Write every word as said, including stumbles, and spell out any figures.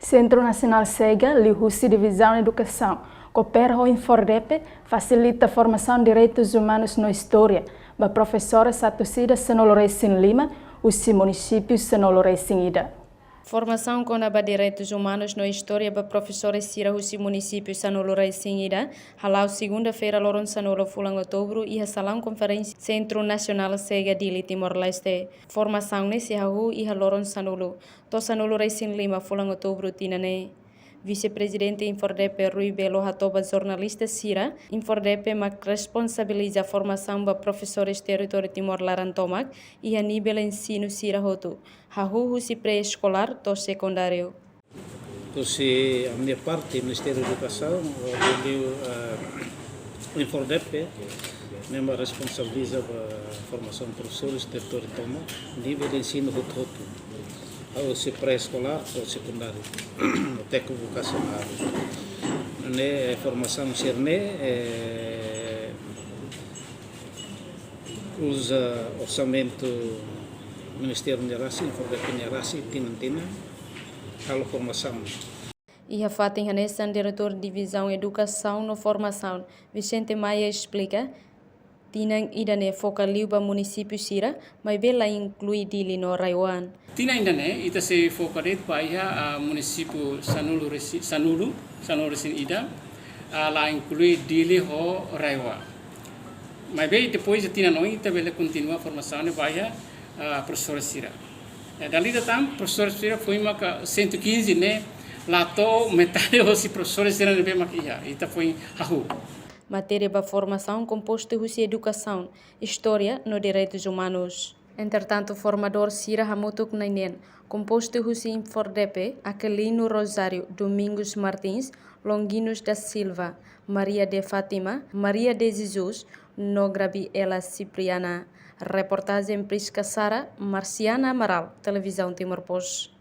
Sentru Nasionál SEGA, liuhusi Divizaun Edukasaun, koopera ho INFORDEPE, fasilita formasaun direitus umanus no istória ba profesores atus ida sanulu-resin-lima husi munisípiu sanulu-resin-ida. Formasaun kona-ba direitus umanus no istória ba profesores sira husi munisípiu sanulu-resin-ida hala'o segunda-feira, loron sanulu fulan Outubru, iha salaun konferénsia Sentru Nasionál SEGA, Dili, Timor-Leste. Formasaun ne'e sei hahú iha loron sanulu to'o sanulu-resin-lima fulan Outubru tinan ne'e. Vise-Prezidente INFORDEPE, Rui Belo, hato'o ba jornalista sira, INFORDEPE mak responsabiliza formasaun ba profesores territóriu Timor laran tomak, iha nivel ensinu sira hotu, hahú husi pré-eskolár to'o sekundáriu. Husi ami-nia parte, Ministériu Edukasaun, eh, liuliu, eh, INFORDEPE, ne'e mak responsabiliza ba formasaun profesores territóriu tomak, nivel ensinu hotu-hotu, husi pré-eskolár to'o sekundáriu, tékniku vokasionál. Ne'e, eh, formasaun sira-ne'e, eh, uza orsamentu Ministériu nia rasik, INFORDEPE nia rasik, tinan-tinan, halo formasaun. Iha fatin hanesan, Diretór Divizaun Edukasaun no Formasaun, Vicente Maia, esplika, tinan ida-ne'e foka liu ba munisípiu sira, maibé la inklui Dili no RAEOA. Tinan ida-ne'e, ita sei foka de'it ba iha, ah, munisípiu sanulu-resi-, sanulu, sanulu-resin-ida, ah, la inklui Dili ho RAEOA. Maibé depois de tinan oin, ita bele kontinua formasaun ne'e ba iha, ah, profesores sira. Eh, dala ida tan, profesores sira foin maka cento e quinze ne'e, la to'o metade hosi profesores sira ne'ebé mak iha, ita foin hahú. Matéria ba formasaun kompostu husi edukasaun, istória no direitus umanus. Entretantu, formadór sira hamutuk na'in-neen, kompostu husi INFORDEPE, Aquilino Rosário, Domingos Martins, Longuinhos da Silva, Maria de Fátima, Maria de Jesus no Grabiela Cipriana. Reportajen Prisca Sara, Marciana Amaral, Televizaun Timor Post.